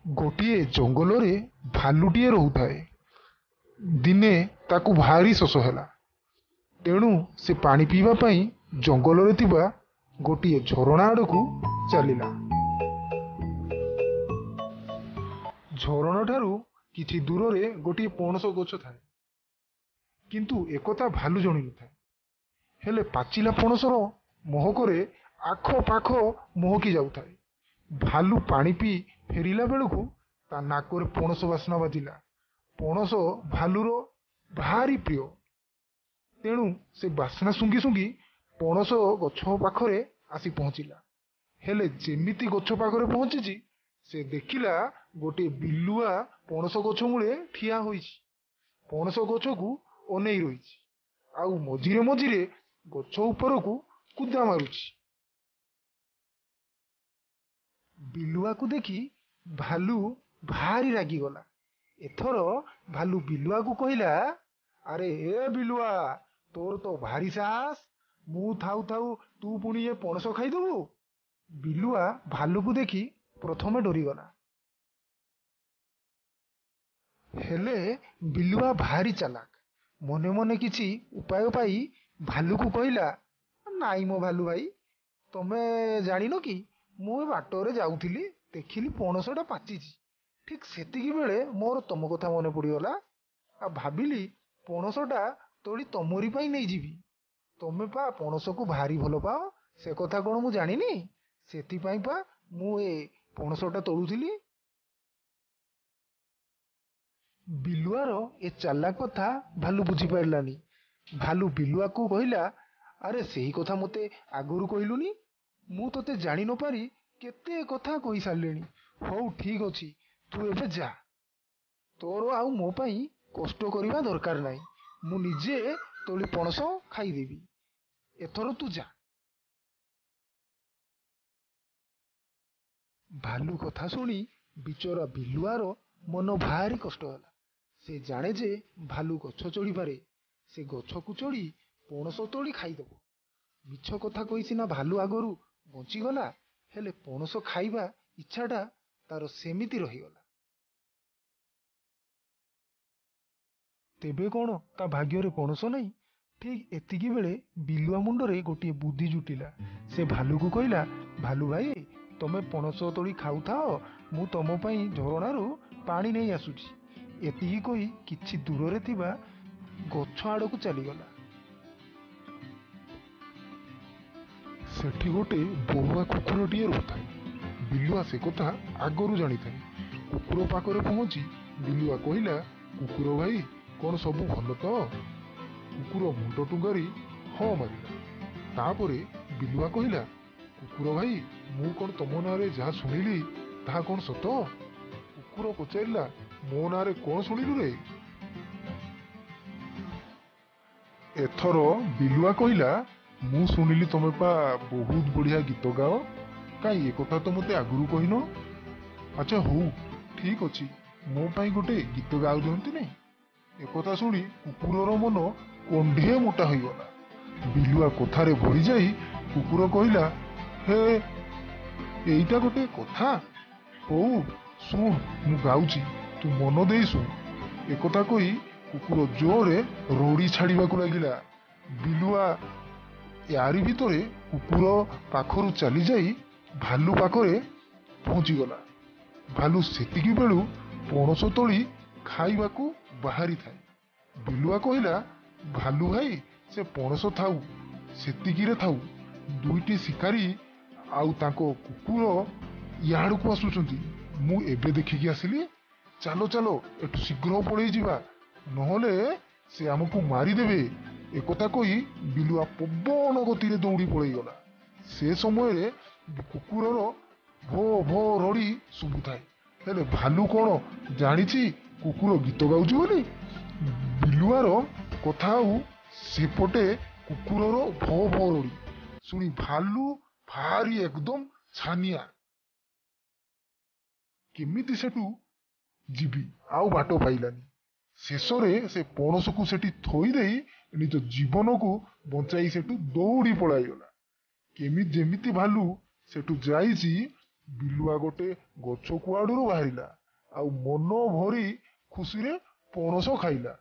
ଗୋଟିଏ ଜଙ୍ଗଲରେ ଭାଲୁଟିଏ ରହୁଥାଏ। ଦିନେ ତାକୁ ଭାରି ଶୋଷ ହେଲା। ତେଣୁ ସେ ପାଣି ପିଇବା ପାଇଁ ଜଙ୍ଗଲରେ ଥିବା ଗୋଟିଏ ଝରଣା ଆଡ଼କୁ ଚାଲିଲା। ଝରଣାଠାରୁ କିଛି ଦୂରରେ ଗୋଟିଏ ପଣସ ଗଛ ଥାଏ। କିନ୍ତୁ ଏକଥା ଭାଲୁ ଜାଣିନଥାଏ। ହେଲେ ପାଚିଲା ପଣସର ମହକରେ ଆଖପାଖ ମହକି ଯାଉଥାଏ। ଭାଲୁ ପାଣି ପିଇ ଫେରିଲା ବେଳକୁ ତା ନାକରେ ପଣସ ବାସ୍ନା ବାଜିଲା। ପଣସ ଭାଲୁର ଭାରି ପ୍ରିୟ। ତେଣୁ ସେ ବାସ୍ନା ଶୁଙ୍ଘି ଶୁଙ୍ଘି ପଣସ ଗଛ ପାଖରେ ଆସି ପହଞ୍ଚିଲା। ହେଲେ ଯେମିତି ଗଛ ପାଖରେ ପହଞ୍ଚିଛି, ସେ ଦେଖିଲା ଗୋଟିଏ ବିଲୁଆ ପଣସ ଗଛ ମୂଳେ ଠିଆ ହୋଇଛି। ପଣସ ଗଛକୁ ଅନେଇ ରହିଛି, ଆଉ ମଝିରେ ମଝିରେ ଗଛ ଉପରକୁ କୁଦା ମାରୁଛି। ବିଲୁଆକୁ ଦେଖି ଭାଲୁ ଭାରି ରାଗିଗଲା। ଏଥର ଭାଲୁ ବିଲୁଆକୁ କହିଲା, ଆରେ ଏ ବିଲୁଆ, ତୋର ତ ଭାରି ସାହସ! ମୁଁ ଥାଉ ଥାଉ ତୁ ପୁଣି ଏ ପଣସ ଖାଇଦବୁ? ବିଲୁଆ ଭାଲୁକୁ ଦେଖି ପ୍ରଥମେ ଡରିଗଲା। ହେଲେ ବିଲୁଆ ଭାରି ଚାଲାକ। ମନେ ମନେ କିଛି ଉପାୟ ପାଇ ଭାଲୁକୁ କହିଲା, ନାଇଁ ମ ଭାଲୁ ଭାଇ, ତମେ ଜାଣିନ କି, ମୁଁ ଏ ବାଟରେ ଯାଉଥିଲି, ଦେଖିଲି ପଣସଟା ପାଚିଛି। ଠିକ୍ ସେତିକି ବେଳେ ମୋର ତମ କଥା ମନେ ପଡ଼ିଗଲା, ଆଉ ଭାବିଲି ପଣସଟା ତୋଳି ତମରି ପାଇଁ ନେଇଯିବି। ତମେ ପା ପଣସକୁ ଭାରି ଭଲ ପାଅ, ସେ କଥା କ'ଣ ମୁଁ ଜାଣିନି? ସେଥିପାଇଁ ପା ମୁଁ ଏ ପଣସଟା ତୋଳୁଥିଲି। ବିଲୁଆର ଏ ଚାଲାକ କଥା ଭାଲୁ ବୁଝିପାରିଲାନି। ଭାଲୁ ବିଲୁଆକୁ କହିଲା, ଆରେ ସେଇ କଥା ମୋତେ ଆଗରୁ କହିଲୁନି? ମୁଁ ତୋତେ ଜାଣି ନପାରି କେତେ କଥା କହିସାରିଲିଣି। ହଉ ଠିକ୍ ଅଛି, ତୁ ଏବେ ଯା। ତୋର ଆଉ ମୋ ପାଇଁ କଷ୍ଟ କରିବା ଦରକାର ନାହିଁ। ମୁଁ ନିଜେ ତୋଳି ପଣସ ଖାଇଦେବି। ଏଥର ତୁ ଯା। ଭାଲୁ କଥା ଶୁଣି ବିଚରା ବିଲୁଆର ମନ ଭାରି କଷ୍ଟ ହେଲା। ସେ ଜାଣେ ଯେ ଭାଲୁ ଗଛ ଚଢ଼ିପାରେ। ସେ ଗଛକୁ ଚଢ଼ି ପଣସ ତୋଳି ଖାଇଦେବ। ମିଛ କଥା କହି ସିନା ଭାଲୁ ଆଗରୁ ବଞ୍ଚିଗଲା, ହେଲେ ପଣସ ଖାଇବା ଇଚ୍ଛାଟା ତାର ସେମିତି ରହିଗଲା। ତେବେ କ'ଣ ତା ଭାଗ୍ୟରେ ପଣସ ନାହିଁ? ଠିକ୍ ଏତିକି ବେଳେ ବିଲୁଆ ମୁଣ୍ଡରେ ଗୋଟିଏ ବୁଦ୍ଧି ଜୁଟିଲା। ସେ ଭାଲୁକୁ କହିଲା, ଭାଲୁ ଭାଇ, ତମେ ପଣସ ତୋଳି ଖାଉଥାଅ, ମୁଁ ତମ ପାଇଁ ଝରଣାରୁ ପାଣି ନେଇ ଆସୁଛି। ଏତିକି କହି କିଛି ଦୂରରେ ଥିବା ଗଛ ଆଡ଼କୁ ଚାଲିଗଲା। ସେଠି ଗୋଟେ ବୋହୁଆ କୁକୁରଟିଏ ରହୁଥାଏ। ବିଲୁଆ ସେ କଥା ଆଗରୁ ଜାଣିଥାଏ। କୁକୁର ପାଖରେ ପହଞ୍ଚି ବିଲୁଆ କହିଲା, କୁକୁର ଭାଇ, କ'ଣ ସବୁ ଭଲ ତ? କୁକୁର ମୁଣ୍ଡ ଟୁଙ୍ଗାରି ହଁ ମାରିଲା। ତାପରେ ବିଲୁଆ କହିଲା, କୁକୁର ଭାଇ, ମୁଁ କ'ଣ ତମ ନାଁରେ ଯାହା ଶୁଣିଲି ତାହା କ'ଣ ସତ? କୁକୁର ପଚାରିଲା, ମୋ ନାଁରେ କ'ଣ ଶୁଣିଲୁ ରେ? ଏଥର ବିଲୁଆ କହିଲା, ମୁଁ ଶୁଣିଲି ତମେ ପା ବହୁତ ବଢ଼ିଆ ଗୀତ ଗାଅ। କାଇଁ ଏ କଥା ତ ମୋତେ ଆଗରୁ କହିନ? ଆଚ୍ଛା ହଉ ଠିକ୍ ଅଛି, ମୋ ପାଇଁ ଗୋଟେ ଗୀତ ଗାଇ ଦିଅନ୍ତିନି? ଏକଥା ଶୁଣି କୁକୁରର ମନ କଣ୍ଢିଏ ମୋଟା ହୋଇଗଲା। ବିଲୁଆ କଥାରେ ଭଳିଯାଇ କୁକୁର କହିଲା, ହେ, ଏଇଟା ଗୋଟେ କଥା? ହଉ ଶୁଣ, ମୁଁ ଗାଉଛି, ତୁ ମନ ଦେଇ ଶୁଣ। ଏକଥା କହି କୁକୁର ଜୋରରେ ରଡ଼ି ଛାଡ଼ିବାକୁ ଲାଗିଲା। ବିଲୁଆ ୟାରି ଭିତରେ କୁକୁର ପାଖରୁ ଚାଲିଯାଇ ଭାଲୁ ପାଖରେ ପହଞ୍ଚିଗଲା। ଭାଲୁ ସେତିକି ବେଳୁ ପଣସ ତୋଳି ଖାଇବାକୁ ବାହାରିଥାଏ। ବିଲୁଆ କହିଲା, ଭାଲୁ ଭାଇ, ସେ ପଣସ ଥାଉ, ସେତିକିରେ ଥାଉ। ଦୁଇଟି ଶିକାରୀ ଆଉ ତାଙ୍କ କୁକୁର ଇଆଡ଼କୁ ଆସୁଛନ୍ତି, ମୁଁ ଏବେ ଦେଖିକି ଆସିଲି। ଚାଲ ଚାଲ, ଏଠୁ ଶୀଘ୍ର ପଳେଇ ଯିବା, ନହେଲେ ସେ ଆମକୁ ମାରିଦେବେ। ଏକଥା କହି ବିଲୁଆ ପବନ ଗତିରେ ଦୌଡ଼ି ପଳେଇଗଲା। ସେ ସମୟରେ କୁକୁରର ଭୋ ଭୋ ରଡ଼ି ଶୁଭୁଥାଏ। ହେଲେ ଭାଲୁ କ'ଣ ଜାଣିଛି କୁକୁର ଗୀତ ଗାଉଛି ବୋଲି? ବିଲୁଆର କଥା ଆଉ ସେପଟେ କୁକୁରର ଭୋ ଭୋ ରଡ଼ି ଶୁଣି ଭାଲୁ ଭାରି ଏକଦମ ଛାନିଆ। କେମିତି ସେଠୁ ଯିବି ଆଉ ବାଟ ପାଇଲାନି। ଶେଷରେ ସେ ପଣସକୁ ସେଠି ଥୋଇ ଦେଇ ନିଜ ଜୀବନକୁ ବଞ୍ଚାଇ ସେଠୁ ଦୌଡ଼ି ପଳାଇଗଲା। କେମିତି ଯେମିତି ଭାଲୁ ସେଠୁ ଯାଇଛି, ବିଲୁଆ ଗୋଟେ ଗଛ କୁଆଡ଼ୁରୁ ବାହାରିଲା ଆଉ ମନ ଭରି ଖୁସିରେ ପଣସ ଖାଇଲା।